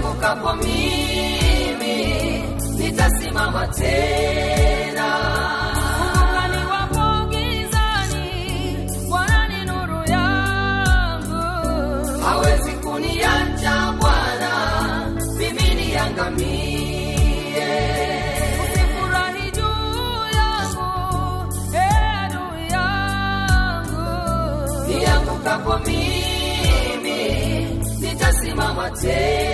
Niangukapo mimi nitasimama tena. Kumbuka niwapo gizani, Bwana ni nuru yangu. Hawezi kuniacha Bwana, mimi niangamie. Usifurahi juu yangu, ee adui yangu. Niangukapo mimi nitasimama tena.